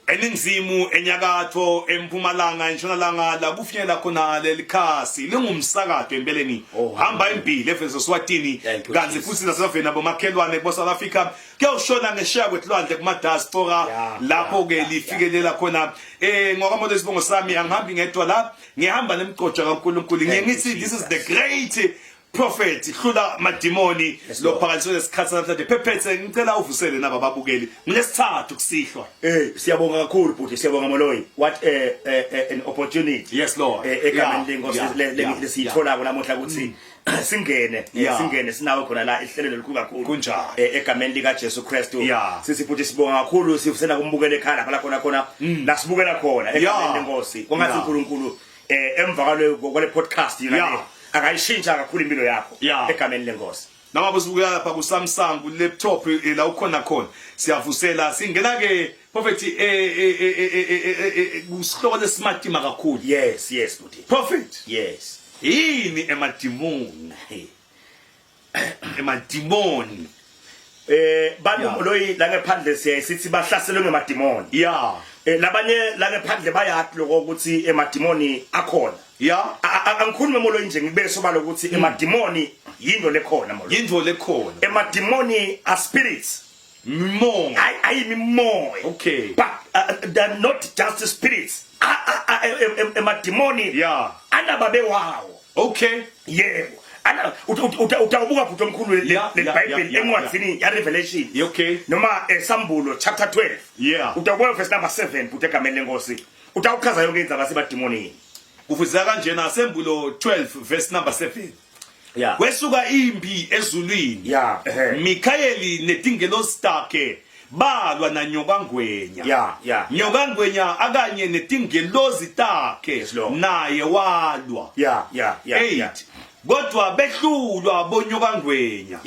Eningizimu, enyakatho, empumalanga, entshonalanga la kufinyela khona lelikhasi lingumsakato empeleni. Oh, Hamba impilo eveni Swatini Thank you, kanti Jesus. futhi naseveni abomakhelwane bo South Africa kuyawushona ngesheya kwetilwandle kuma diaspora lapho ke lifikelela khona eh ngokamoto isibongo sami angihambi ngedwa la ngihamba nemgcotsha kaNkuluNkulu ngiye Thank you, ngithi this is the Jesus. great prophet hlula madimoni Yes, Lord. lophakanyiswe lesikhathi namhlanje phephethe ngicela uvusele naba babukeli ngilesithathu kusihlwa Eh siyabonga kakhulu bhuti siyabonga Moloyi what a, a, a, an opportunity Yes, Lord. Eh, egameni Yeah, lenkosi yeah, le- le- yeah, lesiyitholako namuhla ukuthi singene eh, singene sinawe khona la ihlelo lelikhulu kakhulu Kunjalo. Eh, egameni lika Jesu Kristu sithi futhi sibonga kakhulu sifusena kumbukela ekhaya lapha la khona khona la sibukela khona egameni lenkosi kwangathi uNkulunkulu eh emva kwale kwale podcast yona le akayishintsha kakhulu impilo yakho egameni lenkosi noma busibukela lapha ku Samsung ku laptop eh, la ukhona khona siyavusela singena ke prophet eh eh kusihloko lesimatima kakhulu yes buti prophet yes yini emadimoni emadimoni eh bantu loyi la ngephandle siyaye sithi bahlaselwe ngemadimoni eh labanye la ngephandle bayathi lokho ukuthi emadimoni akhona Angikhulume molo nje ngibeke sobala ukuthi emadimoni yinto lekhona molo yinto lekhona emadimoni are spirits mimoya ayi ayimimoya but they're not just spirits emadimoni anababe wawo yebo ana utawubuka bhuti omkhulu leBhayibheli encwadini ya Revelation noma esambulo chapter 12 utawubuka verse number 7 bhuti egameni lenkosi utawuchaza yonke indzaba sebadimonini kufundisa kanjena sembulo 12 verse number 7 kwesuka impi ezulwini Mikhayeli netingelosi takhe balwa nanyokangwenya Nyokangwenya akanye netingelozi takhe Yes, Lord. naye walwa 8 kodwa behlulwa bonyokangwenya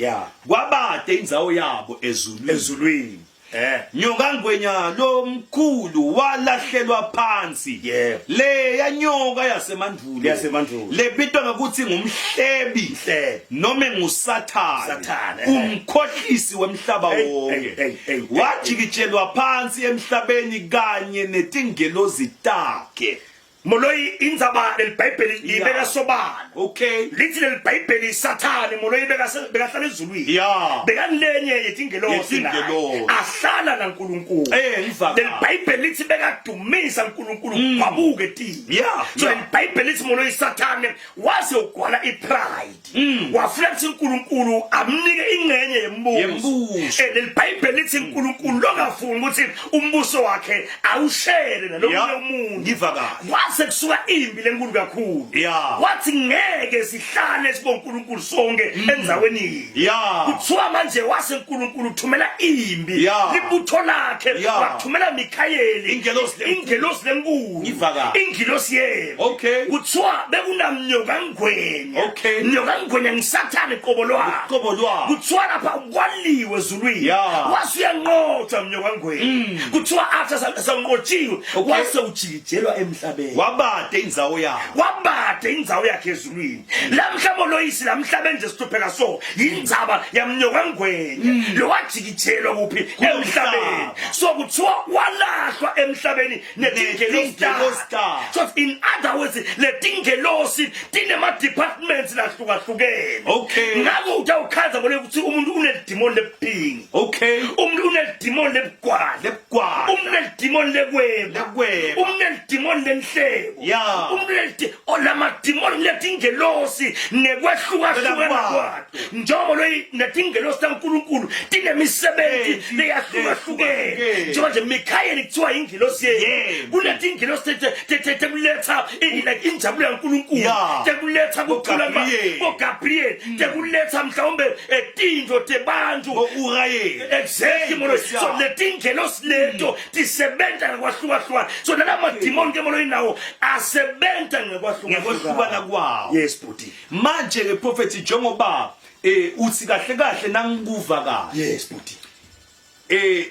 kwabade indzawo yabo ezulwini ezulwini Eh. Nyokangwenya lomkhulu walahlelwa phansi. Yebo. Le yanyoka yasemandulo. Yasemandulo. Lebitwa ngokuthi ngumhlebi. Mhlebi. Noma nguSathane. Sathane, eh. Umkhohlisi wemhlaba Hey, wonke. hey, hey, hey, Wajikijelwa phansi emhlabeni kanye netingelozi takhe. Moloyi indzaba lelibhayibheli libeka sobala. Lithi lelibhayibheli Sathane Moloyi beka bekahlala ezulwini. Bekalenye yetingelosi naye. Yetingelosi. Ahlala naNkulunkulu. Eh, ngivaka. Lelibhayibheli lithi bekadumisa uNkulunkulu kwabuke tini. So lelibhayibheli lithi Moloyi Sathane waze ugwala ipride. Wafuna ukuthi uNkulunkulu amnike ingxenye yembuso. Yembuso. Eh lelibhayibheli lithi uNkulunkulu longafuni ukuthi umbuso wakhe awushere nalomunye umuntu. Ngiva kahle. Kwase kusuka impi lenkulu kakhulu. Wathi ngeke sihlale siboNkulunkulu sonke endzaweni yinye. Kuthiwa manje wase uNkulunkulu uthumela impi. Libutho lakhe wathumela Mikhayeli Ingelosi lenkulu. ingelosi lenkulu. Ngiva kahle. Ingelosi yebo. Kuthiwa bekunamnyoka ngwenya. Nyoka ngwenya ngisathane qobo lwakhe. Qobo lwakhe. Kuthiwa lapha kwaliwe ezulwini. Wase uyanqotshwa mnyoka ngwenya. Kuthiwa after sanqotshiwe wase ujikijelwa emhlabeni. Wabade indzawo yakhe. Wabade indzawo yakhe ezulwini. La mhlaba loyisi la mhlabeni nje sihlupheka so yindzaba yamnyoka ngwenya. Lo wajikijelwa kuphi emhlabeni. So kuthiwa walahlwa emhlabeni netingelosi takhe. So in other words letingelosi tinema departments lahlukahlukene. Ngakho utawukhaza ngole ukuthi umuntu unelidimoni lebuphingi. Umuntu unelidimoni lebugwala. Lebugwala. Umuntu unelidimoni lekweba. Lekweba. Umuntu unelidimoni lenhlebo. Umuntu unelidimoni olamadimoni letingelosi nekwehlukahlukana kwato. Njengoba loyi netingelosi taNkulunkulu tinemisebenzi leyahlukahlukene. Njengoba nje Mikhayeli kuthiwa ingelosi yethu. Kunetingelosi tekuletha like injabulo yaNkulunkulu. Tekuletha kuthula Gabriel. bo Gabriel. Tekuletha mhlawumbe tintfo tebantu. Bo Uriel. Exactly molo. So letingelosi leto tisebenta ngekwahlukahlukana. So nalamadimoni ke molo inawo asebenta Ngekwehlukana ngekwahlukana kwawo. Yes bhuti. Manje ke prophet njengoba eh uthi kahle kahle nangikuva kahle. Yes bhuti. Eh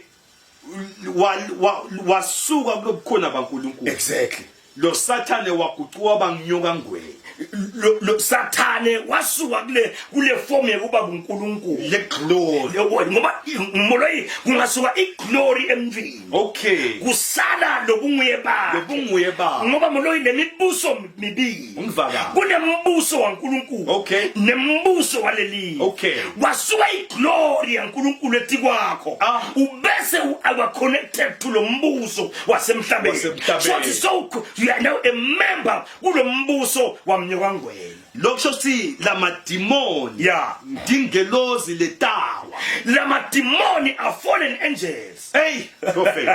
wasuka kulobukhona baNkulunkulu. Lo Sathane wagucuka banginyoka ngwenya. Lo, lo Sathane wasuka kule kule form yekuba kuNkulunkulu. Le glory. Yebo ngoba moloyi kungasuka iglory emntwini. Okay. Kusala lobunguye bakhe. Lobunguye bakhe. Ngoba moloyi lemibuso mibili. Ungivakala. Kunembuso waNkulunkulu. Okay. Nembuso waleli. Okay. Kwasuka iglory yaNkulunkulu etikwakho. Ah. Ubese u are connected to lo mbuso wasemhlabeni. Wasemhlabeni. So so you are now a member kulo mbuso wamnyokangwenya. Lokho ukuthi lamadimoni Yeah. ndingelozi letawa. Lamadimoni are fallen angels. Hey, prophet.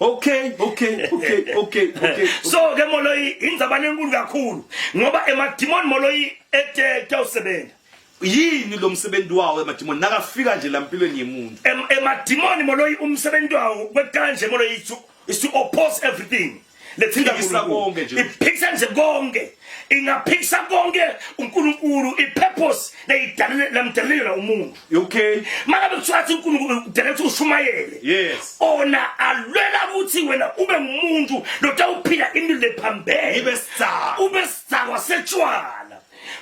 Okay, okay, okay, okay, okay. So ke moloyi indzaba lenkulu kakhulu ngoba emadimoni moloyi ete tawusebenza. Yini lo msebenzi wawo emadimoni nakafika nje lampilweni yemuntu? Emadimoni moloyi umsebenzi wawo kwekuqala nje moloyi is to, is to oppose everything. Lethinta Iphikisa konke nje. Iphikisa nje konke. Ingaphikisa konke uNkulunkulu ipurpose leyidalele lamdalelela umuntu. Okay. Mangabe kuthiwa athi uNkulunkulu udalele ukuthi ushumayele. Yes. Ona alwela ukuthi wena ube ngumuntu lotawuphila impilo lephambene. Ngibe sidzakwa. Ube sidzakwa setshwala.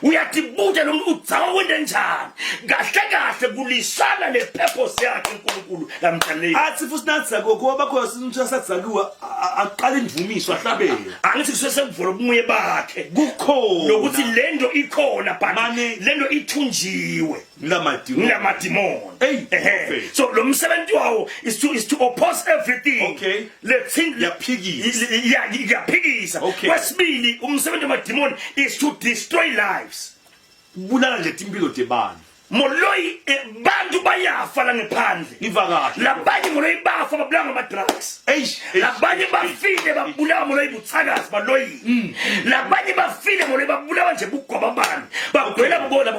Uyatibuta lo muntu udzakwa wente njani? Kahle kahle kulwisana nepurpose yakhe uNkulunkulu lamdalele. Athi futhi nathi kuba bakhona sintu asadzakiwa aqala indumiso ahlabele. Angithi kusuke sekuvula ubunguye bakhe. Kukhona Lokuthi lento ikhona but Mane- lento ithunjiwe. ngulamadimoni. Ngulamadimoni. Hey, Ehhe. prophet. So lo msebenzi wawo is to oppose everything. Okay. Lethin Yaphikisa. Ya yaphikisa. Okay. Kwesibili umsebenzi wamadimoni is to destroy lives. Kubulala nje timpilo tebantu. Moloyi eh, bantu bayafa la ngephandle. Ngiva kahle. Labanye moloyi bafa babulawa ngama drugs. Eish. eish, Labanye eish, bafile babulawa moloyi buthakazi baloyi. Labanye bafile moloyi babulawa nje bugwababani. Bagwela bona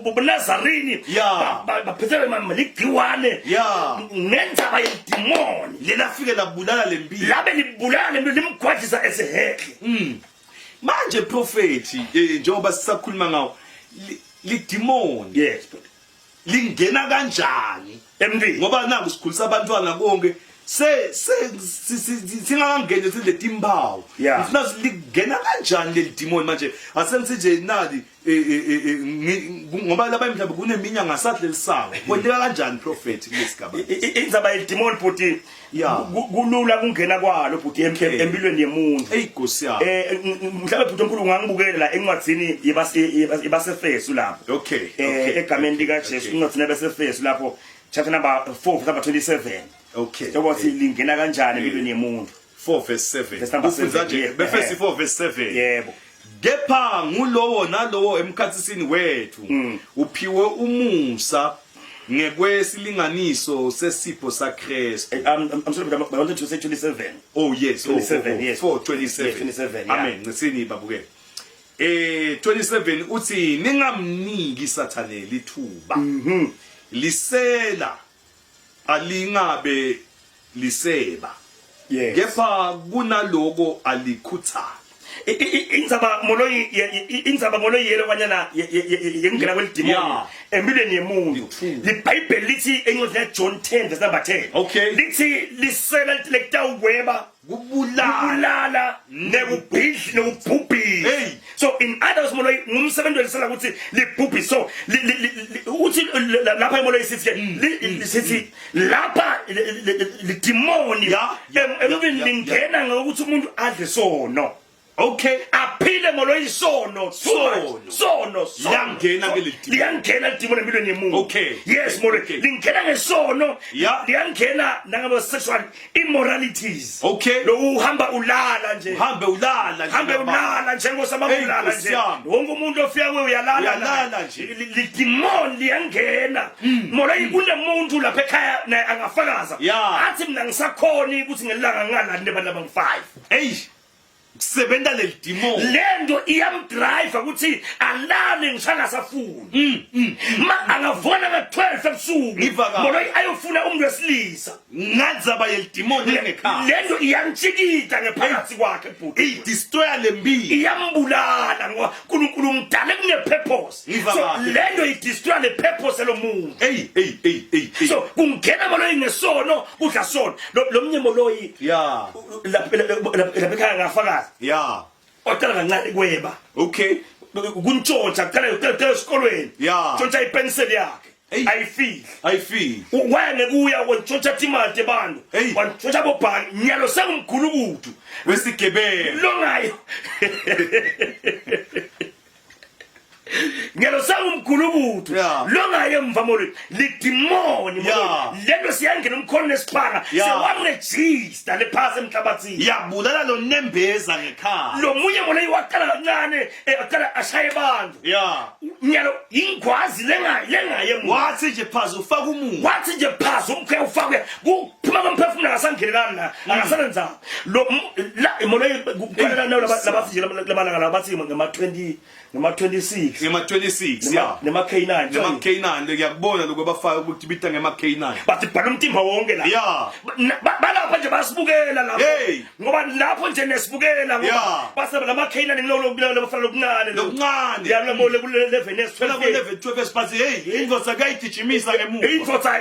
boNazarini. Yeah. Baphethe ligciwane. Yeah. Ngendzaba yedimoni. Lela fike labulala lempilo. Labe libulala lempilo limgwadlisa esehekle. Manje prophet eh njengoba sisakhuluma ngawo lidimoni Yes. lingena kanjani? Emntwini. Ngoba naku sikhulisa abantwana konke se se singakangeni sidle timpawu. Yeah. Ngifuna lingena kanjani leli demon manje? Asengithi nje nali eh, eh, eh, ngoba labanye mhlawumbe kuneminya ngasadle lisango. Kwenteka kanjani prophet kulesigaba? Indzaba yedimoni bhuti Yeah. kulula kungena kwalo bhuti Okay. empilweni yemuntu. Ey Nkosi yami. Eh mhlawumbe bhuti omkhulu ungangibukela la encwadzini yebasefesu lapho. Okay, Eh okay, egameni okay, lika Jesu okay. incwadzini yabasefesu lapho chapter number 4 verse number 27. Okay. Njengoba sithi lingena kanjani empilweni yemuntu. 4 verse 7. Verse number Ufundza 7, nje yeah. befesi 4 verse 7. Yebo. Kepha ngulowo nalowo emkhatsisini wethu uphiwe umusa ngekwesilinganiso sesipho saKristu. I'm sorry but I wanted to say 27. Oh yes, oh, 27, oh, oh, yes. 4 27. Yes, 27, yeah. Amen. Ngisini babukele. Eh 27 uthi ningamniki sathane lithuba. Mhm. Lisela alingabe liseba. Yes. Kepha kunaloko alikhuthali. Indzaba moloyi indzaba moloyi yelo kwanyana yengena kwelidimoni Yeah. empilweni yemuntu. Lithuba. LiBhayibheli lithi encwadini yaJohn 10 verse number 10. Okay. Lithi lisela lithi lekutawukweba Kubulala. kubulala nekubhidli nekubhubhisa. Hey. So in others moloyi ngumsebenzi welisela ukuthi libhubhise. So uthi lapha moloyi sithi ke sithi lapha lidimoni Ya, ya, emntwini ya, ya, lingena ngokuthi umuntu adle sono. Okay. Aphile ngoloyisono Sono. sono sono. Liyangena ke leli dimoni. Liyangena lidimoni empilweni yemuntu. Okay. Yes molo Okay. lingena ngesono. Ya. Liyangena nangabo sexual immoralities. Okay. Lo uhamba ulala nje. Uhambe ulala nje. Hambe nabanye. ulala njengosama Hey, ulala Nkosi nje. yami. Wonke umuntu ofika kuwe uyalala. Uyalala naye. nje. Lidimoni liyangena. Molo kunemuntu lapha ekhaya naye angafakaza. Ya. Athi mina ngisakhoni ukuthi ngelanga ngingalali nebantu abangu 5. Hey. Kusebenta leli demon. Lento iyamdrive ukuthi alale ngisho angasafuni. Mm, mm, mm. Ma angavona nga-12 ebusuku. Ngiva kahle. Molo ayofuna umuntu wesilisa. Ngadzaba yelidimoni lengekhaya. Lento iyamtshikita ngephakathi kwakhe bhuti. Idestroyer lempilo. Iyambulala ngoba uNkulunkulu umdale kune purpose. Ngiva So kahle. lento idestroyer le purpose lomuntu. Hey hey hey hey. hey. So kungena moloyi ngesono kudla sono. Lo lo mnye moloyi Yeah. lapha lapha ekhaya ngafakaza. Yeah. Oqala kancane kweba. Okay. Kuntshontsha kuqala kuqala esikolweni. Yeah. Tshontsha ipencil yakhe. Hey. Ayifihli. Ayifihli. Waya ngekuya wantshontsha timali tebantu. Hey. Wantshontsha bobhangi. Nyalo sengumgulukudu. Wesigebengu. Longayo. Ngelo sangumgulukudu Yeah. longaye emva molweni lidimoni Yeah. lento siyangena umkhono nesiphanga Yeah. sewaregister lephasi emhlabathini Yabulala lo nembeza ngekhaya. lo munye molweni waqala kancane eh, aqala ashaye abantu Yeah. nyalo ingwazi lengaye lengaye emuva Wathi nje phazi ufaka umuntu. wathi nje phazi umkhe ufakwe kuphuma komphefumulo akasangenelani la akasanenzanga lo la molweni kuqala labathi nje lamalanga labathi ngama 20 ngama 26 Ngema 26 yeah. nema K9 Nema K9 ngiyakubona lokho bafaka ukuthi bita ngema K9. bathi bhala umtimba wonke la Yeah. Balapha nje basibukela lapho Hey. ngoba lapho nje nesibukela ngoba Yeah. basebe lama K9 ngilolo labafana lokuncane Lokuncane. ya labo le 11 s Phela ku 12 level 12 esiphathi hey indoda kayigijimisa ngemuva. indoda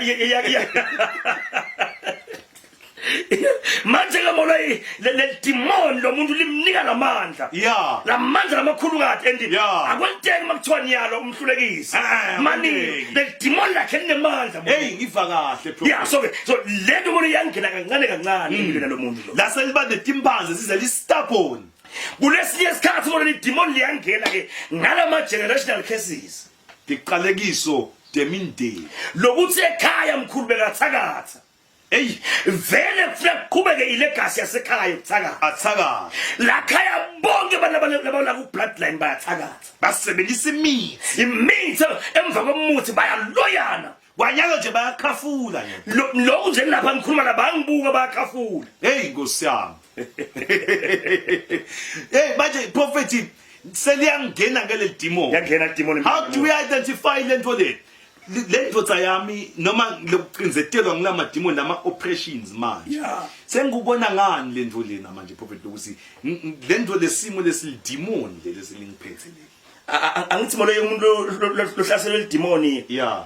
manje ke moloyi le demon lo muntu limnika lamandla Yeah. lamandla lamakhulu kade and Yeah. akwenteki makuthiwa niyalo umhlulekisi Eh, eh, mani akwenteki. le demon lakhe linemandla moloyi. Hey ngiva kahle bro. yeah so ke so le nto moloyi iyangena kancane kancane empilweni yalo muntu lo La seliba netimpanze size li-stubborn. kulesinye isikhathi moloyi demon liyangena ke ngalama generational cases Tiqalekiso temindeni. lokuthi ekhaya mkhulu bekathakatha Ey vele kufuneka kuqhubeke ilegacy yasekhaya yokuthakatha athakatha. la khaya bonke abantu abala ku bloodline bayathakatha Basebenzisa imithi. imithi emva komuthi bayaloyana Kwanyalo nje bayakhafula nje. Lokhu nje lapha ngikhuluma la bangibuka bayakhafula Hey Nkosi yami. Hey manje prophet seliyangena ngaleli demon. Yangena demon. How do we identify lento le? Le ndoda yami noma lokucinzetelwa ngilama demon lama operations manje. Yeah. Sengikubona ngani le nto lena manje prophet ukuthi le nto lesimo lesilidemon leli selingiphethe le. Angithi molo umuntu lohlaselwe lidemoni. Yeah.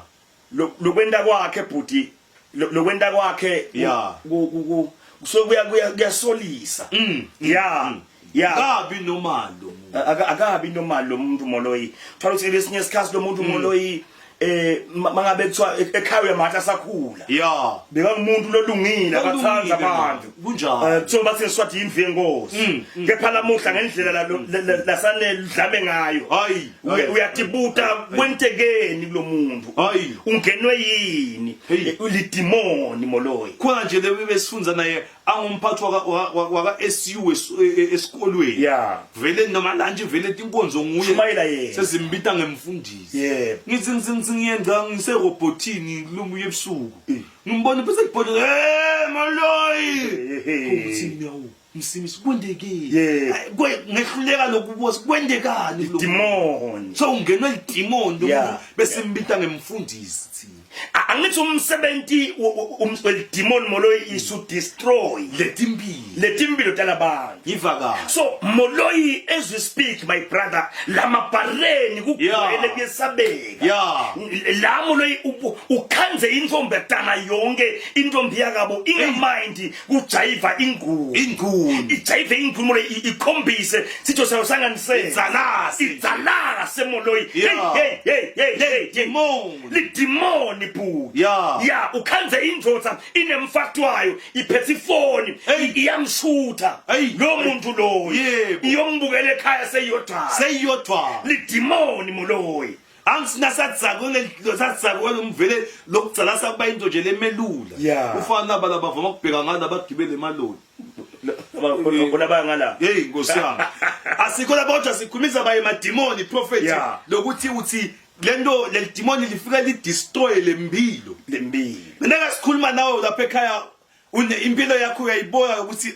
Lokwenta kwakhe bhuti lokwenta kwakhe Yeah. ku kusuke kuya kuyasolisa. Yeah. Yeah. Kabi normal lo muntu. Akabi normal lo muntu moloyi. Thola ukuthi lesinye isikhathi lo muntu moloyi eh mangabe kuthiwa ekhaya uyamatha sakhula. Yeah. Bekangumuntu lolungile abathanda abantu. Kunjalo. Eh kuthiwa bathi ngeswati yimvu yenkosi. Kepha lamuhla ngendlela lasanedlame ngayo. Hayi. Uyatibuta kwentekeni kulomuntu. Hayi. Ungenwe yini? Ulidimoni moloyi. Khona nje le besifunza naye angumphathi waka waka SU esikolweni. Yeah. Vele noma lanje vele tinkonzo nguye. Shumayela yena. Sezimbita ngemfundisi. Yebo. Ngithi ngithi ngithi ngiyenza ngise robotini lumuye ebusuku. Ngimbona bese ngibona hey maloyi. Ukuthi miyawu msimisi kwendekeni. Yeah. Ngehluleka lokubuza kwendekani kulokhu. Demon. So ungenwe lidemon lo Yeah. muntu besimbita ngemfundisi thina. Angithi umsebenzi welidemon moloyi is to destroy Letimpilo. letimpilo talabantu. Ngiva kahle. So moloyi as we speak my brother lamabhareni kugcwele Yeah. kuyesabeka. Yeah. La moloyi ukhanze intombi yatana yonke intombi yakabo ingamind kujayiva inguni. Inguni. Ijayive inguni moloyi ikhombise sitho sayo sanganisele. Idzalase. Idzalase moloyi. Hey Yeah. hey hey hey hey. Lidimoni. Lidimoni bhuti. Yeah. Yeah, ukhanze indvodza inemfati wayo iphethe ifoni Hey. iyamshutha Hey. lo muntu loyo Yebo. iyombukela ekhaya seyodwa Seyiyodwa. lidimoni moloyi Angisinasathizakwe ngesathizakwe umvele lokudzalasa kuba into nje lemelula. Yeah. Ufana naba labavama ukubheka ngala bagibele emaloli. Bona bayangala Hey Nkosi yami. Asikho lapho kodwa sikhulumisa baye madimoni prophet Yeah. lokuthi uthi lento lelidimoni lifika li destroy lempilo. lempilo Mina sikhuluma nawe lapha ekhaya une impilo yakho uyayibona ukuthi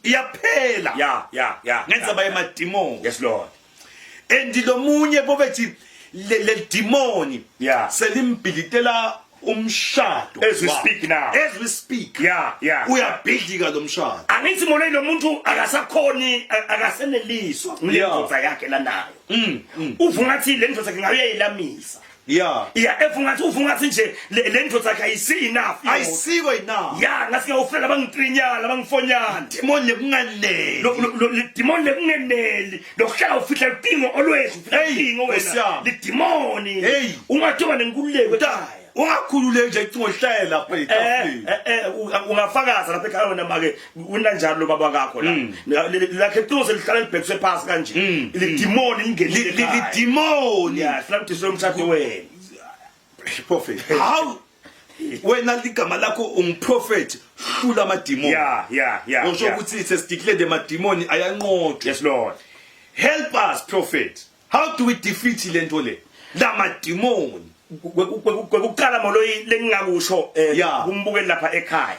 Iyaphela. Yeah. Ngendzaba yemadimoni. Yes Lord. And lomunye bobethi le demoni selimbhilitela umshado. As we speak now. As we speak. Yeah. Uyabhidlika lo mshado. Angithi mona lo muntu akasakhoni akaseneliswa ngile ndoda yakhe lanayo. Uva ngathi le ndoda yakhe ngabe uyayilamisa. Yeah, evu ngathi uva ngathi nje le ndoda yakhe ayisi enough. Ayisiko enough. Yeah, ngathi ngiyawufela bangithinyana bangifonyana. Demon lekunganeli. Lo demon lekungeneli. Lokuhlala ufihla ucingo always ufihla ucingo wena. Le demon. Hey. Ungathoba nenkululeko ekhaya. Ungakhululeki nje icingo lihlale lapha etafuleni. Ungafakaza lapha ekhaya wena make unanjalo lo baba kakho la. Lakhe icingo selihlala libhekiswe phansi kanje. Le demon lingenile. Le demon. Yeah, hlala udiswe umshado wena. Prophet. How wena ligama lakho unguprophet hlula amadimoni. Yeah. Usho ukuthi it's declared amadimoni ayanqotshwa. Yes Lord. Help us prophet. How do we defeat lento le? Lamadimoni. Kwekuqala moloyi lengingakusho kumbukeli lapha ekhaya.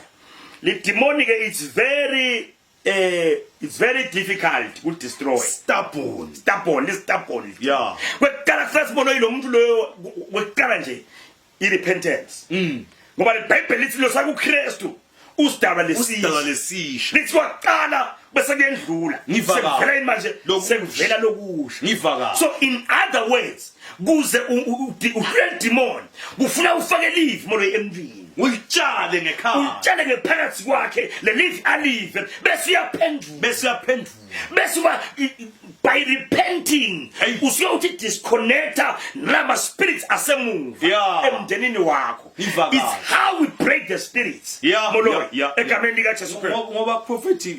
Le demon ke it's very it's very difficult to destroy. Stubborn. Stubborn, stubborn. Yeah. Kwekuqala first moloyi lo muntu loyo kwekuqala nje i repentance. Ngoba leBhayibheli lithi lo sakuKristu usidalwa lesisha. Usidalwa lesisha. Lithi waqala bese kuyendlula. Sekuvela manje sekuvela lokusha. Ngivaka. So in other words kuze uhlule demon kufuna ufake live molo emntwini. Ulitshale ngekhaya. Ulitshale ngephakathi kwakhe le live alive bese uyaphenduka. Bese uyaphenduka. Bese uba by repenting usuke uthi disconnecta nalama spirits asemuva emndenini wakho. It's how we break the spirits. Molo egameni lika Jesu Kristu. Ngoba prophet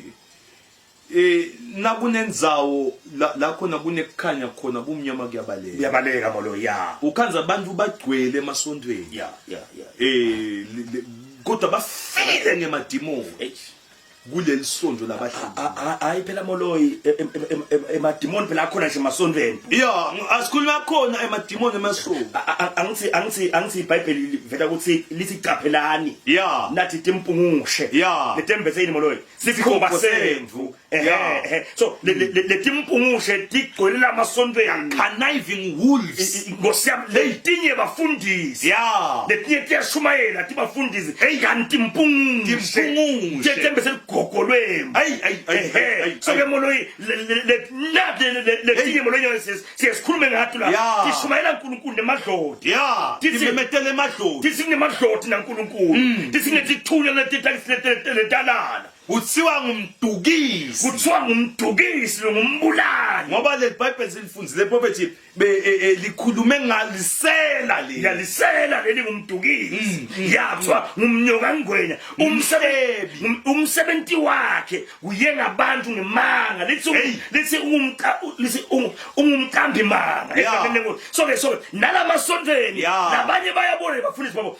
nakunenzawo la khona kunekukhanya khona kumnyama kuyabaleka. Kuyabaleka molo ya. Ukhanza abantu bagcwele emasontweni. Yeah. Kodwa bafile ngemadimoni. Kuleli sonto labahleli. Hayi phela moloyi emadimoni phela akhona nje emasontweni. Yeah, asikhuluma khona emadimoni emasonto. Angithi iBhayibheli livela ukuthi lithi qaphelani. Yeah. Nathi timpungushe. Yeah. Letembese yini moloyi? Sikhumba semvu. So letimpungushe tigcwele lamasontweni. Conniving wolves. Ngosiyami letinye bafundisi. Yeah. Letinye tiyashumayela tibafundisi. Hey kanti impungushe. Timpungushe. Tembese ligogo lwemvu. Ay. So ke moloyi letinye moloyi siyesikhulume ngato la. Tishumayela uNkulunkulu nemadloti. Yeah. Timemetele emadloti. Tithi kunemadloti naNkulunkulu. Tithi kunetithunywa letitalana. Kuthiwa ngumdukisi. Kuthiwa ngumdukisi ngumbulali. Ngoba le Bible silifundzile prophet likhulume ngalisela le. Yalisela leli ngumdukisi. Yathwa ngumnyoka ngwenya. Umsebenzi wakhe uyenga abantu ngemanga. Lithi lithi ungumqambi manga. So ke so nalamasontweni labanye bayabona bafundisi babo.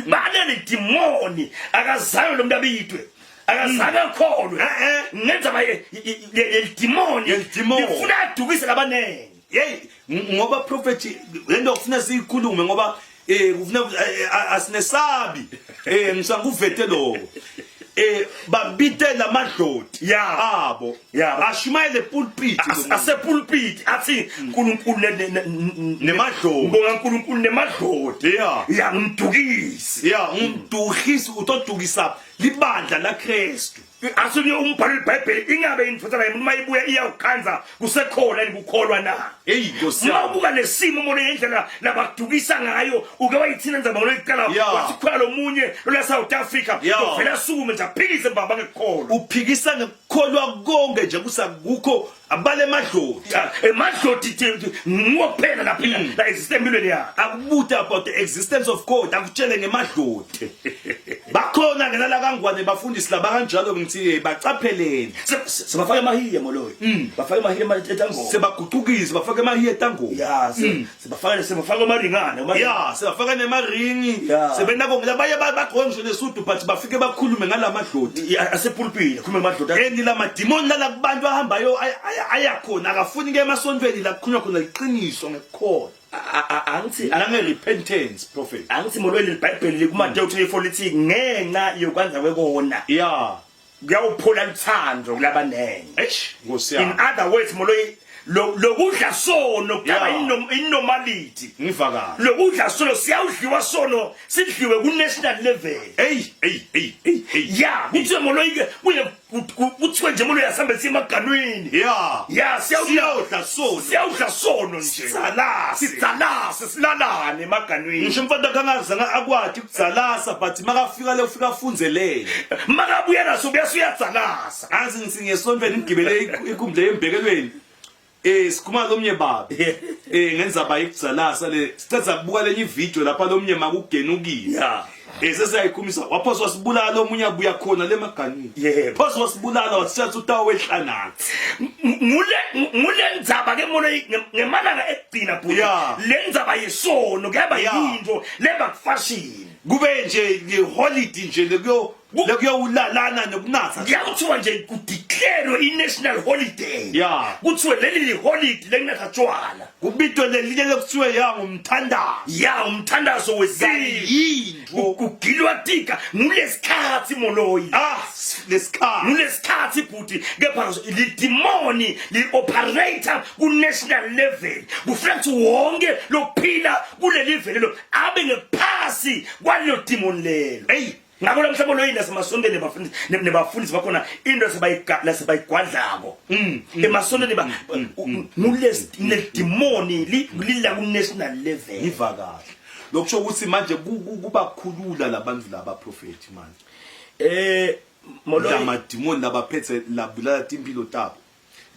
Balele demoni akazange lo muntu abidwe. Akazange akholwe. Ngenza baye le demoni lifuna adukise labanengi. Hey ngoba prophet lento kufuna siyikhulume ngoba kufuna asinesabi ngisanguvete lokho. Babitela amadloti abo ashumayele pulpit asepulpit athi uNkulunkulu nemadloti ngibonga uNkulunkulu nemadloti Yeah ngumdukisi yeah ngumdukisi utodukisa libandla la Kristu. Asunye umbhalo weBhayibheli ingabe indvodzana yomuntu mayibuya iyawukhanza kusekhona nikukholwa na? Hey Nkosi yami. Mawubuka lesimo molo indlela labadukisa ngayo uke wayithina ndzaba ngoloyiqala wasikhwela lomunye lola South Africa uvela asukume nje aphikise mbaba ngekukholwa. Uphikisa ngekukholwa konke nje kusakukho abale emadloti. Emadloti nguwo kuphela lapha la exist empilweni yakhe. Akubuta about the existence of God akutshele ngemadloti. Bakhona ngena la kaNgwane bafundisi laba kanjalo ngithi bacapheleni. Sebafaka emahiye moloyi. Bafaka emahiye etangoma. Sebagucukise bafaka emahiye etangoma. Yeah, sebafaka emaringana. Yeah, sebafaka nemaringi. Sebenako ngilabanye bagqoke ngisho nesudu but bafike bakhulume ngalamadloti. Asepulpit khulume ngemadloti. And la madimoni lala kubantu ahambayo ayakhona akafuni ke emasontweni la kukhulunywa khona iqiniso ngekukholwa. Angithi nange repentance prophet. Angithi molweni iBhayibheli likuMateyu 24 lithi ngenxa yokwanza kwekona. Yeah. Kuyawuphola luthando kulabanengi. Eish Nkosi In yami. other words moloyi lokudla sono kutaba innormality. Ngiva kahle. Lokudla sono siyawudliwa sono sidliwe ku national level. Hey hey hey hey hey. Yeah, kuthiwe moloyi ke kuye kuthiwe nje moloyi asambe siye emaganwini. Yeah. Yeah, siyawudla sono. Siyawudla sono nje. Sidzalase. Sidzalase silalane emaganwini. Ngisho umfana kangazange akwati kudzalasa but makafika le ufika afunzelele. Makabuya naso ubuya suyadzalasa. Anzi ngithi ngesontweni ngigibele inkundla yembekelweni. Eh sikhuluma lomnye baba. Eh ngenzaba yekudzalasa le sicedza kubuka lenye video lapha lomnye makugenukile. Yeah. Eh sesiyayikhumisa waphosa wasibulala omunye abuya khona lemaganini. Yebo. Phosa wasibulala wasithatha utawehla nathi. Ngule ngule ndzaba ke molo ngemalanga ekugcina bhuti. Yeah. Le ndzaba yesono kuyaba Yeah. yinto leba kufashion. Kube nje le holiday nje lekuyo lekuyowulalana nokunatha. Kuyakuthiwa nje kudeclare i-national holiday. Yeah. Kuthiwe leli liholiday lekunatha tshwala. Kubitwe lelinye lekuthiwe ya ngumthandazo. Ya umthandazo wesintu. Yinto. Kugilwa tika ngulesikhathi moloyi. Ah lesikhathi. Ngulesikhathi bhuti kepha lidimoni li-operator ku-national level. Kufuna ukuthi wonke lophila kuleli velelo abe ngephasi kwalelo dimoni lelo. Hey ngakho lamhla moloyi nasemasontweni nebafundisi nebafundisi bakhona into lasebayigwadlako mm, mm, emasontweni ba mm, ngulesidimoni lila ku national level ngiva kahle lokusho ukuthi manje kubakhulula labantu laba prophet manje eh moloyi lamadimoni labaphethe labulala timpilo tabo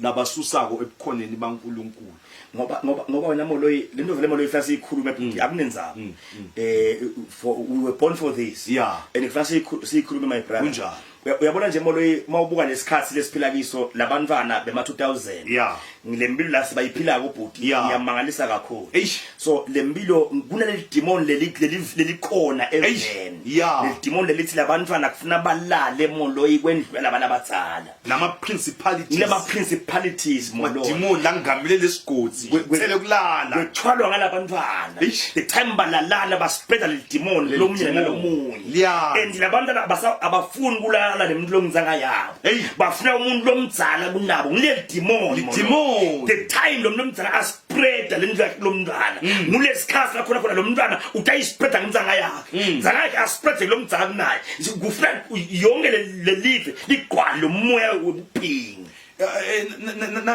labasusako ebukhoneni baNkulunkulu ngoba ngoba ngoba wena moloyi lento vele moloyi funa siyikhulume bhuti mm. akunenzaba mm, mm. eh for we were born for this yeah and kufuna siyikhulume my brother kunjalo uyabona nje moloyi mawubuka lesikhathi lesiphila kiso labantwana bema 2000 yeah ngilempilo la sibayiphila bhuti Yeah. iyamangalisa kakhulu Eish. so lempilo kunaleli demon leli leli lelikhona Eish. eveni Yeah. leli demon lelithi labantwana kufuna balale moloyi kwendlu yalabantu abadzala nama principalities lama principalities moloyi madimoni langamile lesigodi thele kulala kwethwalwa ngalabantwana Eish. the time balalana baspreada leli demon Leli lomunye demon. nalomunye Liyazi. and labantwana abafuni kulala nemuntu lomzanga yabo Hey. bafuna umuntu lomdzala kunabo ngileli demon Lidimoni. the time lo muntu lomdzala aspreada le ndlu yakhe lomntwana ngulesikhathi lakhona khona lo mntwana utayispreada ngemzanga yakhe mzanga yakhe aspreade lo mdzala kunaye kufuna yonke le live ligcwale lo moya wobuphingi Eh, eh,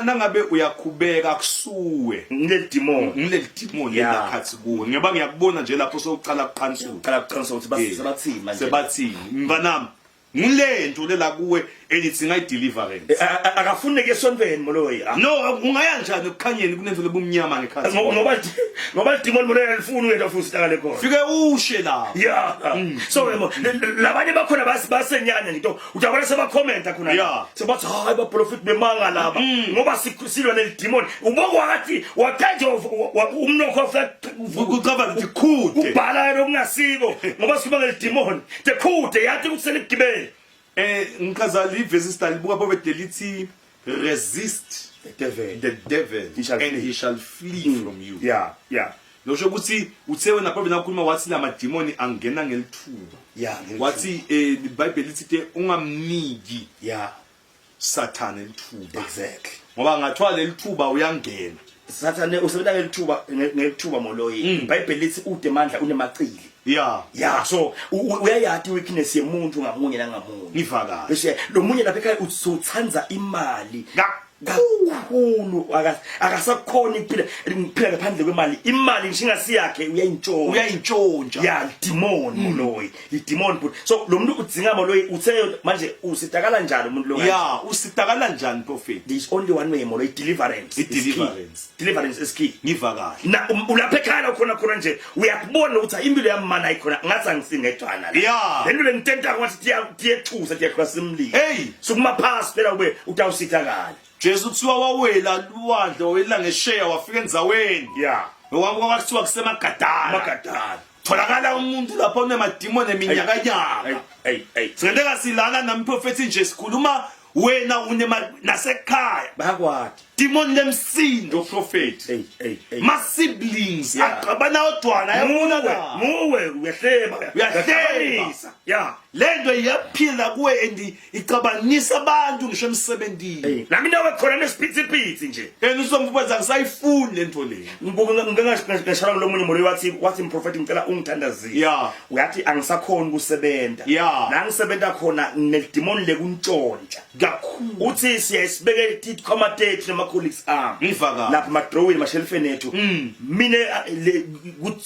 nangabe uyakhubeka kusuwe ngileli demon ngileli demon lelakhathi kuwe ngoba ngiyakubona nje lapho sowuqala kuqhansula uqala kuqhansula ukuthi Eh, sebathini manje sebathini mntanami ngilento lela kuwe elithi ngayi deliverance Eh, akafuni ke esontweni moloyi ah. no ungaya njani ekukhanyeni kunento lobumnyama ngekhathi ngoba ngoba lidimoni moloyi alifuni uyena futhi uhlakale khona fike ushe lapho yeah so labanye bakhona basenyanya ngito uyabona sebakhomenta khona Yeah. sebathi hayi baprofit bemanga laba ngoba silwa nelidimoni uboko wakathi wathatha umnokho wafika kucaba ukuthi khude kubhala lokungasiko ngoba sikhuluma ngelidimoni the khude yathi ukuthi seligibele eh ngichaza livesi sitalibuka bobe delithi resist the devil the devil He shall and flee. he shall flee from you yeah yeah losho ukuthi uthe wena phambi nakhuluma wathi lamadimoni angena ngelithuba Yeah, ngelithuba. wathi eh iBhayibheli lithi te ungamniki yeah sathane lithuba exactly ngoba ngathiwa lelithuba uyangena sathane usebenza ngelithuba ngelithuba moloyi iBhayibheli lithi ude mandla unemacili yeah yeah so uyayati weakness yemuntu ngamunye nangamunye ngiva kahle bese lo munye lapha ekhaya uthanda imali kakhulu akasakhoni ukuphila ngiphila ngaphandle kwemali imali ngisho ingasiyakhe uyayintshontsha uyayintshontsha ya demon moloyi lidemon but so lo muntu udzinga moloyi uthe manje usitakala njani umuntu lo ya usitakala njani prophet there is only one way moloyi deliverance I deliverance. deliverance is key ngiva kahle na ulapha ekhaya khona khona nje uyakubona ukuthi impilo yami mana ayikhona ngathi angisingedwana la Yeah. le nto lengitenta ngathi tiyethusa tiyakhula simlilo Hey. sukuma phasi phela ube utawusithakala Jesu kuthiwa wawela lwandle wawela ngesheya wafika endzaweni Yeah. ngoba kwakuthiwa kusemagadala magadala tholakala umuntu lapha unemadimoni eminyakanyaka hey hey singenteka silana namprofethi nje sikhuluma wena unema nasekhaya bayakwati Demon lemsindo prophet. Hey hey hey. Ma siblings Yeah. aqabana odwana Muwe yabona. muwe uyahleba. Uyahleba. Uyaxabanisa. Yeah. Lento iyaphila kuwe and icabanisa abantu ngisho emsebenzini. Hey, la mina khona nesiphithiphithi nje. And usomfubeza ngisayifuni lento le. Ngingashara lomunye molo wathi wathi mprofeti ngicela ungithandazile. Yeah. Uyathi angisakhoni ukusebenza. Yeah. La ngisebenza khona nginedemon lekuntshontsha. Kakhulu. Uthi siyayisibeke itikhwama tethu nama colleagues ami. Ngiva kahle. Lapha ma drawing mashelfeni ethu. Mina le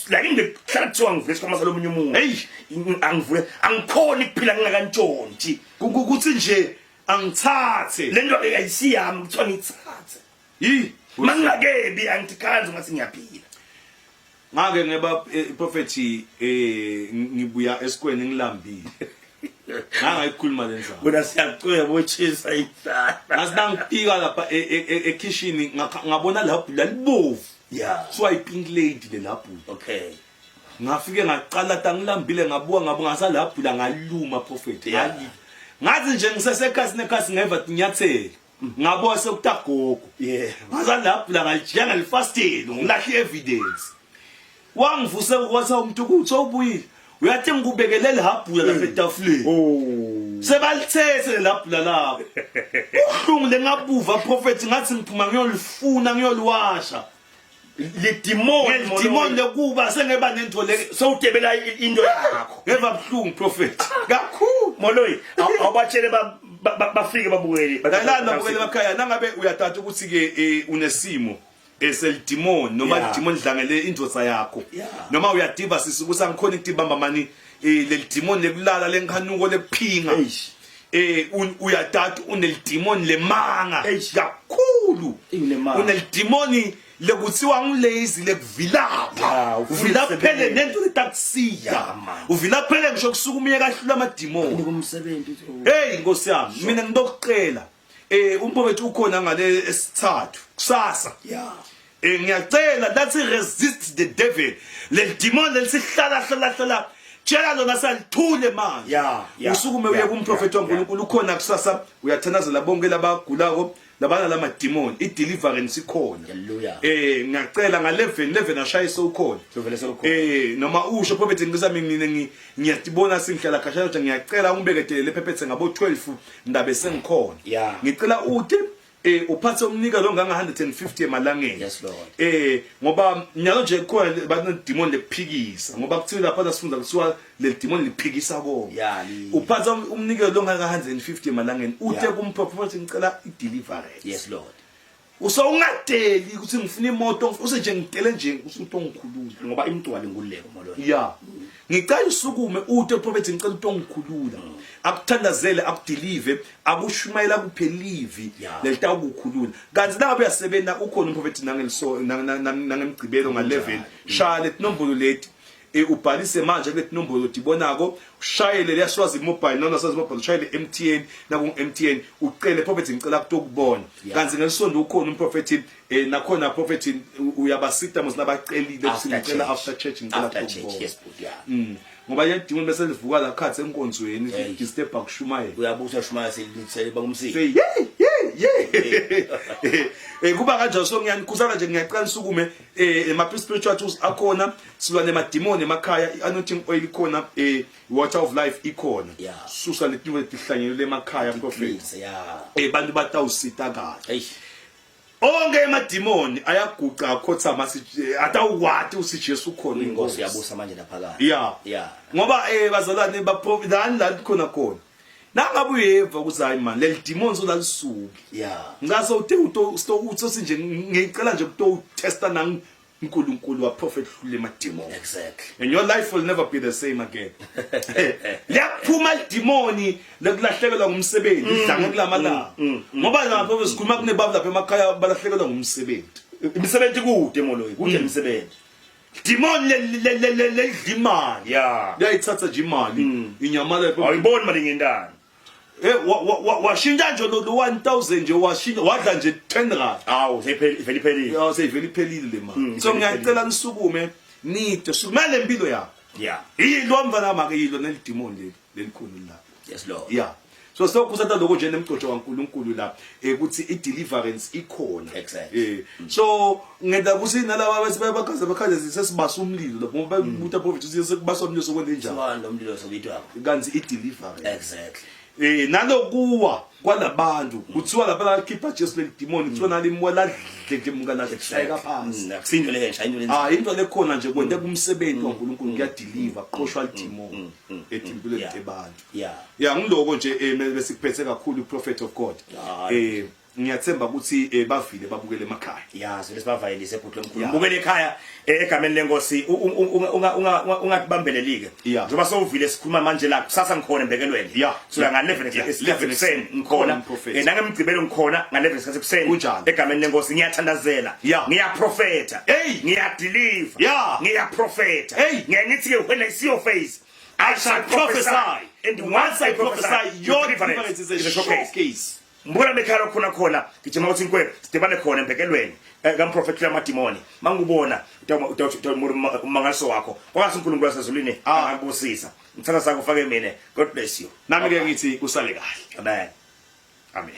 la ngihlala kuthiwa ngivule isikhwama salomunye umuntu. Hey. Angivule angikhoni ukuphila ngingakantshontshi. Kukuthi nje angithathe. Lento ayisiyami kuthiwa ngithathe. Yi. Mangingakebi angikhanzi ngathi ngiyaphila. Ngake ngeba prophet eh ngibuya esikweni ngilambile. Ngangayikhuluma le ndzaba. Wena siyacweba bochisa inhlala. Ngathi nangifika lapha ekhishini ngabona lapho lalibovu. Yeah. So i pink lady le lapho. Okay. Ngafike ngaqala tangilambile ngabuka ngabuka ngasalabhula ngaluma prophet. Yeah. Ngali. Ngathi nje ngisesekhasi nekhasi ngeva tinyathelo. Ngabona sekutagogo. Yeah. Ngasalabhula ngalijika ngalifastelo ngilahla evidence. Wangivuse kwatha umuntu ukuthi ubuyile. Uyathi ngikubekelele habhula lapha etafuleni. Oh. Sebalithethe labhula lapho. Ubuhlungu lengabuva prophet ngathi ngiphuma ngiyolifuna ngiyoliwasha. Lidimoni Ngedimoni lekuba sengeba nento le sowudebela into yakho. ngeva buhlungu prophet. Kakhulu. Moloyi awubatshele bafike babukele. Lalani babukele emakhaya nangabe uyathatha ukuthi ke eh, unesimo eselidimoni noma Yeah. lidimoni dlangele indvodza yakho Yeah. noma uyadiva sisi ukuthi angikhona ukutibamba mani eh, leli dimoni lekulala lenkhanuko lekuphinga Eish. eh uyathatha unelidimoni lemanga Eish. kakhulu Eyi, unemanga. unelidimoni lekuthiwa ngulazy lekuvilapha Yeah, ufuna uvilaphele ukusebenza. nento letakusiya Yeah, man. uvilaphele ngisho kusuka umyeka ahlula amadimoni Umsebenzi Hey Nkosi yami mina ngibokucela eh umphofethi ukhona ngale esithathu kusasa Yeah. eh ngiyacela that's resist the devil le demon lesihlala hlala hlala tshela lona salithule manje Yeah, yeah, usukume uye yeah, kumprofeti yeah, waNkulunkulu ukhona kusasa uyathandazela bonke labagulako labana lamademon i deliverance ikhona Hallelujah. eh ngiyacela nga 11 11 ashayise ukhona Sovele sewukhona. eh noma usho prophet ngizami mina ngiyatibona singihlala khashana nje ngiyacela ungibeketelele phephethe ngabo 12 ndabe sengikhona Yeah. ngicela uthi eh uphathe umnikelo onganga 150 emalangeni Yes, Lord. eh ngoba nyalo nje kukhona banedemon lekuphikisa ngoba kuthiwa lapha sifunda kuthiwa le demon liphikisa konke Yeah, uphatha umnikelo onganga 150 emalangeni uthe Yeah. kumprofeti ngicela i deliverance Yes Lord. usawungadeli ukuthi ngifuna imoto use nje ngidele nje usuthi ongikhulula Ngoba imntwala inkululeko molweni. ya ngicela usukume uthe prophet ngicela ukuthi ongikhulula akuthandazele akudelive akushumayela kuphelivi Yeah. lelitawukukhulula kanti nangabe uyasebenza ukhona umprofethi nangeliso nangemgcibelo nga-11 shaya letinombolo leti eh ubhalise manje kuleti nombolo odibonako ushayele leyaswazi mobile noma swazi mobile ushayele MTN naku MTN ucele prophet ngicela kutokubona Yeah. kanti ngelisonto ukhona umprofethi eh nakhona prophet uyabasita mos nabacelile ukuthi After ngicela church. after church ngicela After church, kutokubona yes but yeah. Ngoba yedinga bese livuka la khathi enkonzweni Hey. disturb akushumayela Uyabusa shumaya selithele bangumsiki. say yeah yeah yeah eh kuba kanjalo so ngiyanikhusana nje ngiyacela nisukume eh ema spiritual tools akhona silwa nemademoni emakhaya i-anointing oil ikhona eh water of life ikhona Yeah. susa letinto letihlanyelwe emakhaya prophet Cleanse, yeah. eh bantu batawusita kahle Eish. onke emadimoni ayaguqa akhothama atawukwati usi Jesu ukhona Inkosi yabusa manje naphakade. yeah Yeah. ngoba eh bazalwane baprofitani la khona khona nangabe uyeva ukuthi hayi man leli demon solalisuki Yeah. ngase uthe uto uthi nje ngicela nje ukuto testa nang uNkulunkulu wa prophet hlule emademon Exactly. and your life will never be the same again liyaphuma lidimoni lekulahlekelwa ngumsebenzi lidlange kulamalanga ngoba lapho sikhuluma kunebaba lapha emakhaya balahlekelwa ngumsebenzi Imisebenzi kude moloyi, kude imisebenzi. Demon ledla imali Yeah. liyayithatha nje imali inyamala Awuyiboni mali ngentani. Eh washintsha nje lo 1000 nje washintsha wadla nje 10 rand. Awu seyipheli ivele iphelile. Ya seyivele iphelile le mali. So ngiyacela nisukume nide sukumela lempilo yakho. Yeah. Yilo mfana make yilo nelidimoni leli lelikhulu la. Yes Lord. Yeah. So sokuzata lokho nje nemgcotsho kaNkuluNkulu la ukuthi i deliverance ikhona. Exactly. So ngenda ukuthi nalaba bese bayabagaza bakhaze sesibasa umlilo lapho ngoba babuta prophet ukuthi sekubasa umlilo sokwenze njani. Sibani lo mlilo sokuyitwako. Kanti i deliverance. Exactly. Nalokuwa kwalabantu kuthiwa lapha lakhipha Jesu leli demon kuthiwa nalimwa ladledlemuka lahleka phansi. Akusinto le ngisha into le. Ah into lekhona nje kwente kumsebenzi waNkulunkulu kuyadeliver qoshwa lidemon etimpilweni tebantu. Yeah. Ya ngiloko nje besikuphethe kakhulu prophet of God. Ngiyathemba ukuthi bavile babukele emakhaya. Ya sele sibavayelise bhuti lomkhulu. Bukele ekhaya egameni lenkosi ungatibambelelike. Njengoba sowuvile sikhuluma manje la kusasa ngikhona embekelweni. So nga 11 esikhathi ekuseni ngikhona. Nangemgcibelo ngikhona nga 11 esikhathi ekuseni egameni lenkosi ngiyathandazela. Ngiyaprofeta. Ngiyadeliver. Ngiyaprofeta. Ngiyangithi ke when I see your face I shall prophesy. And once I prophesy, your deliverance is a showcase. Mbona bekhala khona khona gijima uthi nkwe sidibane khona embekelweni kamprofeti lamadimoni mangubona umangaliso wakho kwase uNkulunkulu wasezulwini angakubusisa ngithatha sakho ufake mina. God bless you. Nami ke ngithi usale kahle. Amen. Amen.